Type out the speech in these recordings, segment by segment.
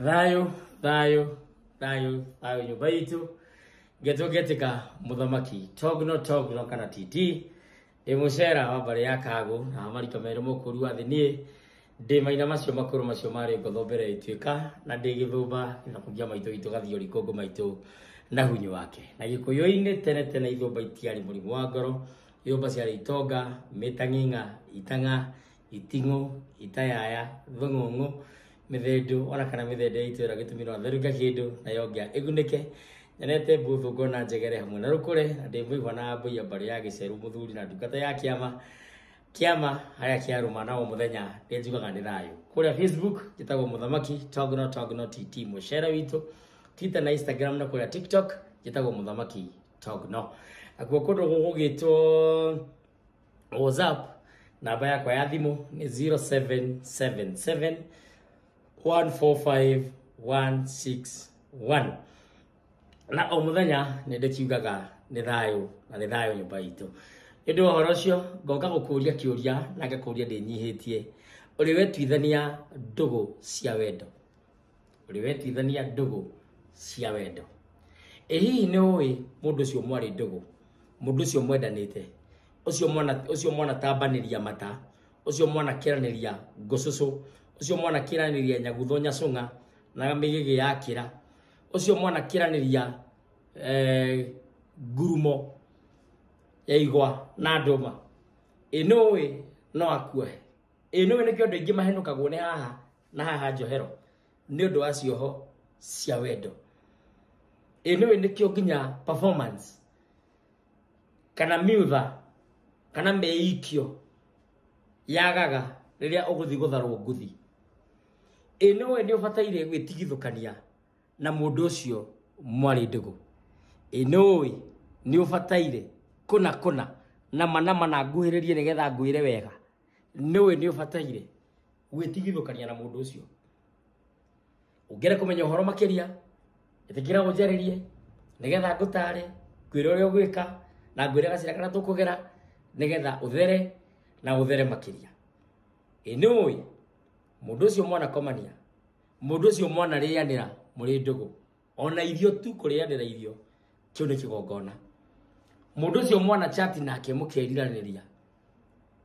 Thayũ, thayũ, thayũ, thayũ nyũmba itũ. Ngetwo ngetĩka mũthamaki Togno Togno kana TT. Ndĩ mũcera wa mbarĩ ya Kagũ na wa marika merĩ mũkũru wa thĩ niĩ. Ndĩ maina macio makũrũ macio marĩ ngotho mbere ya ituĩka na ndĩ gĩthũmba gĩthaku kĩa maitũ witũ gathiori kũngũ maitũ na hunyu wake. Na gĩkũyũ-inĩ tene tene ithũmba itiarĩ mũrimũ wa ngoro, ithũmba ciarĩ itonga, mĩtang'ing'a, itang'a, iting'ũ, itayaya, thũng'ũng'ũ, mĩthendo ona kana mĩthendo ya itũra gĩtũmi no atherũke kĩndũ na yongea ĩgunĩke. Nyonete mbũthũ ngona njegere hamwe na rũkũre na ndĩ mũigua na mbũi mbarĩ ya gĩceru mũthuri na ndungata ya kĩama kĩama harĩa kĩarũma na o mũthenya ndĩ njugaga nĩ thayũ. Kũrĩa Facebook njĩtagwo mũthamaki Togno Togno TT mũcere witũ, Twitter na Instagram na kũrĩa TikTok njĩtagwo mũthamaki Togno. Nakuo kũndũ gũgũgĩtwo WhatsApp, namba yakwa ya thimũ nĩ 0777 145 161. Na o mũthenya nĩ ndĩkiugaga nĩ thayũ na nĩ thayũ nyũmba itũ. Nĩ ũndũ wa ũhoro ũcio ngoka gũkũria kĩũria na ngakũria ndĩnyihĩtie, ũrĩ wetuithania ndũgũ cia wendo? Ũrĩ wetuithania ndũgũ cia wendo? Ĩ hihi nĩ ũĩ mũndũ ũcio mwarĩ ndũgũ, mũndũ ũcio mwendanĩte, ũcio mwanatambanĩria mata, ũcio mwanakĩranĩria ngũcũcũ, ũcio mwanakĩranĩria nyagutho nyacũng'a na mĩgĩgĩ ya kĩra, ũcio mwanakĩranĩria ngurumo ya igwa na ndũma, ĩ nĩ ũĩ no akuohe? Ĩ nĩ ũĩ nĩkĩo andũ aingĩ mahenũkagwo nĩ haha na haha njohero nĩ ũndũ wa cioho cia wendo? Ĩ nĩ ũĩ nĩkĩo nginya performance kana miutha kana mĩikio yagaga rĩrĩa ũgũthiĩ gũtharwo nguthi? Ĩ nĩ ũĩ nĩ ũbataire gwĩtigithũkania na mũndũ ũcio mwarĩ ndũgũ? Ĩ nĩ ũĩ nĩ ũbataire kũna kũna nama nama na nguhĩrĩrie nĩgetha ngwĩre wega? Nĩ ũĩ nĩ ũbataire gwĩtigithũkania na mũndũ ũcio? Ũngĩenda kũmenya ũhoro makĩria, ĩtĩkĩra ũnjarĩrie nĩgetha ngũtare, ngwĩre ũrĩa ũgwĩka na ngwĩre gacĩra karĩa tũkũgera nĩgetha ũthere na ũthere makĩria. Ĩ nĩ ũĩ mũndũ ũcio mwanakomania, mũndũ ũcio mwanarĩanĩra mũrĩ ndũgũ, ona irio tu kũrĩanĩra irio kĩu nĩ kĩgongona. Mũndũ ũcio mwana chat nake mũkeriranĩria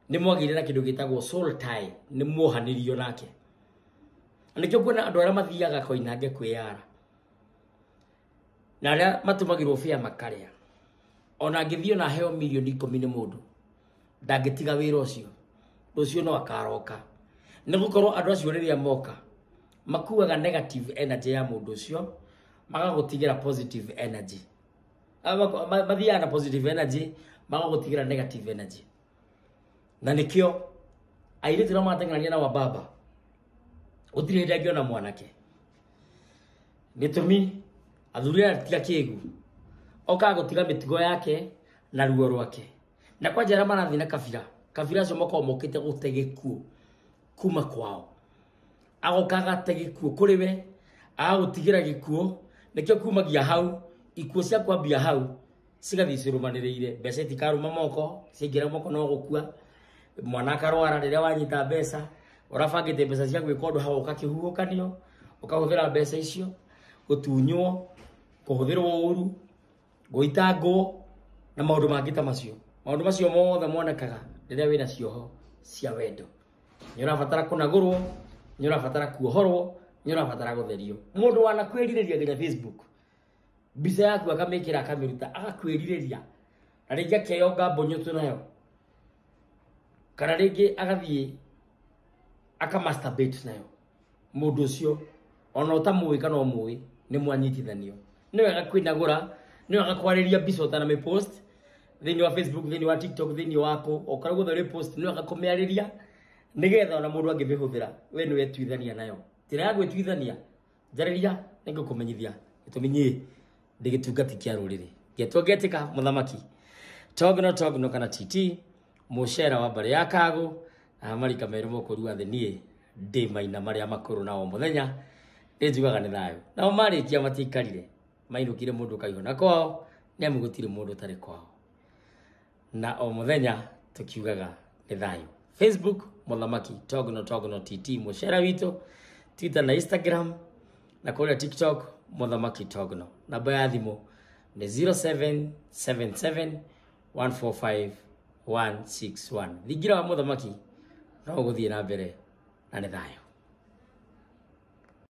nĩ mwagĩire na kĩndũ gĩtagwo soul tie, nĩ muohanĩrio nake. Na nĩkĩo kuona andũ arĩa mathiaga Koinange kwĩyara na arĩa matũmagĩrwo bĩa makarĩa, ona angĩthiĩ ona aheo mirioni 10 nĩ mũndũ ndangĩtiga wĩra ũcio, rũciũ no akaroka. Nĩ gũkorwo andũ acio rĩrĩa moka makuaga negative energy ya mũndũ ũcio magagũtigĩra positive energy. Mathiaga na positive energy magagũtigĩra negative energy. Na nĩkĩo airĩtu arĩa marateng'erania na wababa gũtirĩ hĩndĩ angĩona mwanake. Gĩtũmi athuri aya tiga kĩgu okaga gũtiga mĩtugo yake na ruo rwake. Na kwanja arĩa marathiĩ na kabira, kabira acio makoragwo mokĩte gũte gĩkuũ kuma kwao. Agoka agate gĩkuũ kũrĩ we, agagũtigĩra gĩkuũ, nĩkĩo kumagia hau, ikuũ cia kwambia hau cigathiĩ cirũmanĩrĩire. Mbeca itikarũma moko, ciaingĩra moko no gũkua, mwana akarwara rĩrĩa wanyita mbeca, ũrabangĩte mbeca cia gwĩka ũndũ hau ũgakĩhuhũkanio, ũkahũthĩra mbeca icio gũtunywo, kũhũthĩrwo ũru, gũitangwo na maũndũ mangĩ ta macio. Maũndũ macio mothe monekaga rĩrĩa wĩna cioho cia wendo. Nĩ ũrabatara kũnagũrwo, nĩ ũrabatara kuohorwo, nĩ ũrabatara gũtherio. Mũndũ wanakwĩrirĩria nginya Facebook, mbica yaku akamĩkĩra akamĩruta, agakwĩrirĩria na rĩngĩ akeyonga mbũnyũtũ nayo, kana rĩngĩ agathiĩ akamasturbate nayo. Mũndũ ũcio ona ũtamũĩ kana ũmũĩ nĩ mwanyitithanio. Nĩ wega kwĩnagũra, nĩ wega kwarĩria mbica ũtanamĩpost thĩinĩ wa Facebook, thĩinĩ wa TikTok, thĩinĩ wa kũ, o kũrĩa guothe ũrĩ post, nĩ wega kũmĩarĩria nĩgetha ona mũndũ angĩmĩhũthĩra we nĩ wetuithania nayo. Njĩra ya gwĩtuithania, njarĩria nĩngũkũmenyithia. Gĩtũmi niĩ ndĩ gĩtungati kĩa rũrĩrĩ. Ngetwo ngetĩka mũthamaki Togno Togno kana TT, mũcera wa mbarĩ ya Kagũ na marika merũ mũkũru wa thĩ niĩ ndĩ maina marĩa makũrũ na o mũthenya ndĩ njugaga nĩ thayũ. Nao marĩkia matiaikarire, mainũkire mũndũ kaihũ na kwao, nĩ amu gũtirĩ mũndũ ũtarĩ kwao. Na o mũthenya tũkiugaga nĩ thayũ. Facebook mũthamaki Togno Togno TT mũcera witũ, Twitter na Instagram Na kũrĩa TikTok Mũthamaki Togno. Namba ya thimũ nĩ 0777 145 161. Thingira wa Mũthamaki no ũgũthiĩ na mbere na nĩ thayũ.